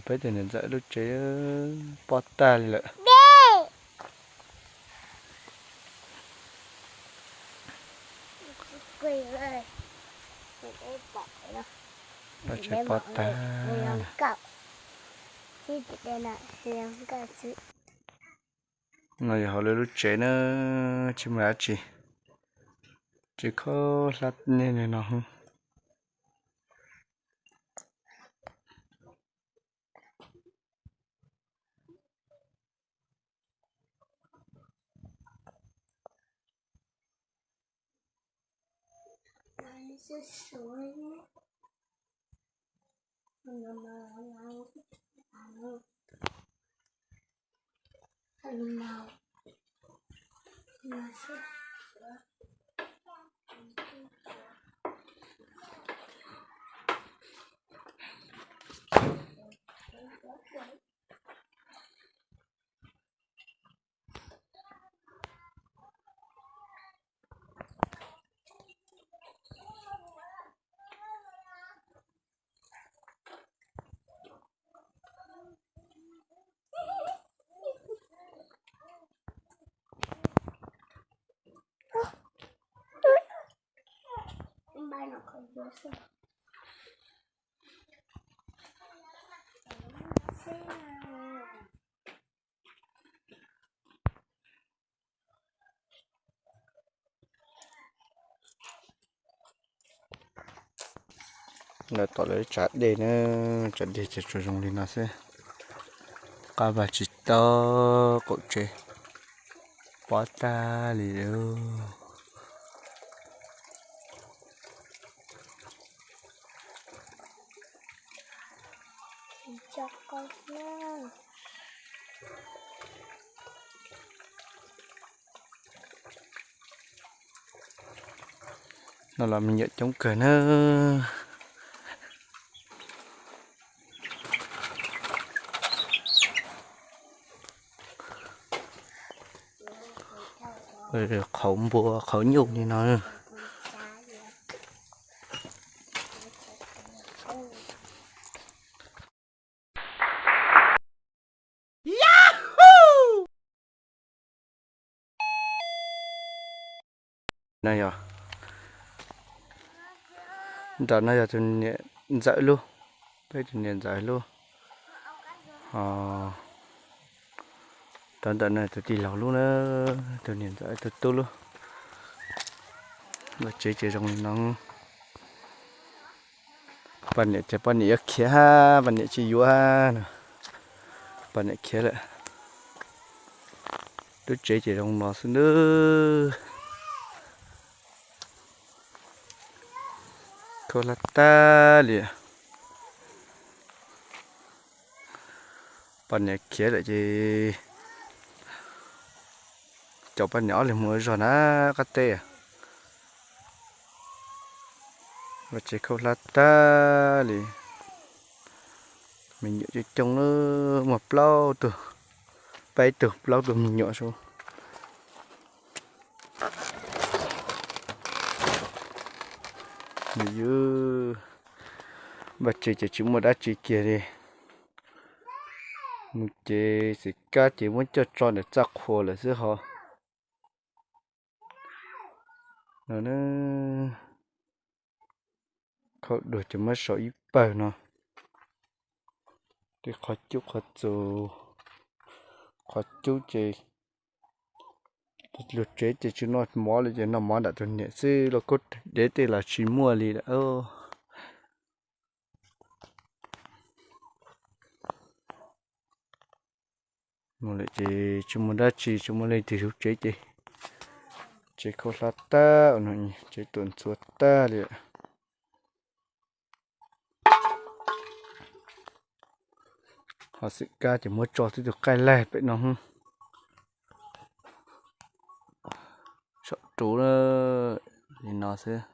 Peb tus niam ntxawm lub tsev pob tag li lawm. Lub tsev pob tag. No yog hauv lawv lub tsev na, tsis muaj dab tsi, tsev khaub hlab niaj no. Lawv tom lawv tsav dej na, tsav dej ces tsuas zoo li no xwb. Qab vag tsis tau, qaum tsev pob tag li lawm. No los me nyuam coob kawg na. Qhauv npua qhauv nyuj li no. No yog, nram no yog tus niam ntxawm lub, peb tus niam ntxawm lub. Rau ntawm no tus tij laug lub na, tus niam ntxawm tus tub lub. Lub tsev ces zoo li no. Poj niam ces poj niam yuav khiav hab, poj niam tsis yuav hab no. Poj niam khiav lawm. Lub tsev ces zoo no xwb nawb. Khaub hlab tag li. Poj niam khiav lawm ces cov poj niam ob leeg mus ua zog na qab teb. Lub tsev khaub hlab tag li. Me nyuam coob coob, muaj plaub tug, peb tug plaub tug me nyuam sub. Nws yub, vaj tsev ces tsis muaj dab tsi kiag li. Mus ces xim kab ces muab coj tso ntawm txaj qhua lawm xwb ho. No, khaub duag ces muab sau ib pawg no. Tej qhov cub qhov txus, qhov cub ces luag tsev ces tsis noj mov li ces noj mov nram tus niam xwb, lauj kaub dev tej los tsis muaj li lawm. Mus lawm ces tsis muaj dab tsi, tsis muaj leej twg zov tsev ces tsev khaub hlab tag no, tsev tuam ntxuav tag li. Ho xim kab ces muab tso tib tug qaij laig pem no. Saum roob li no xwb.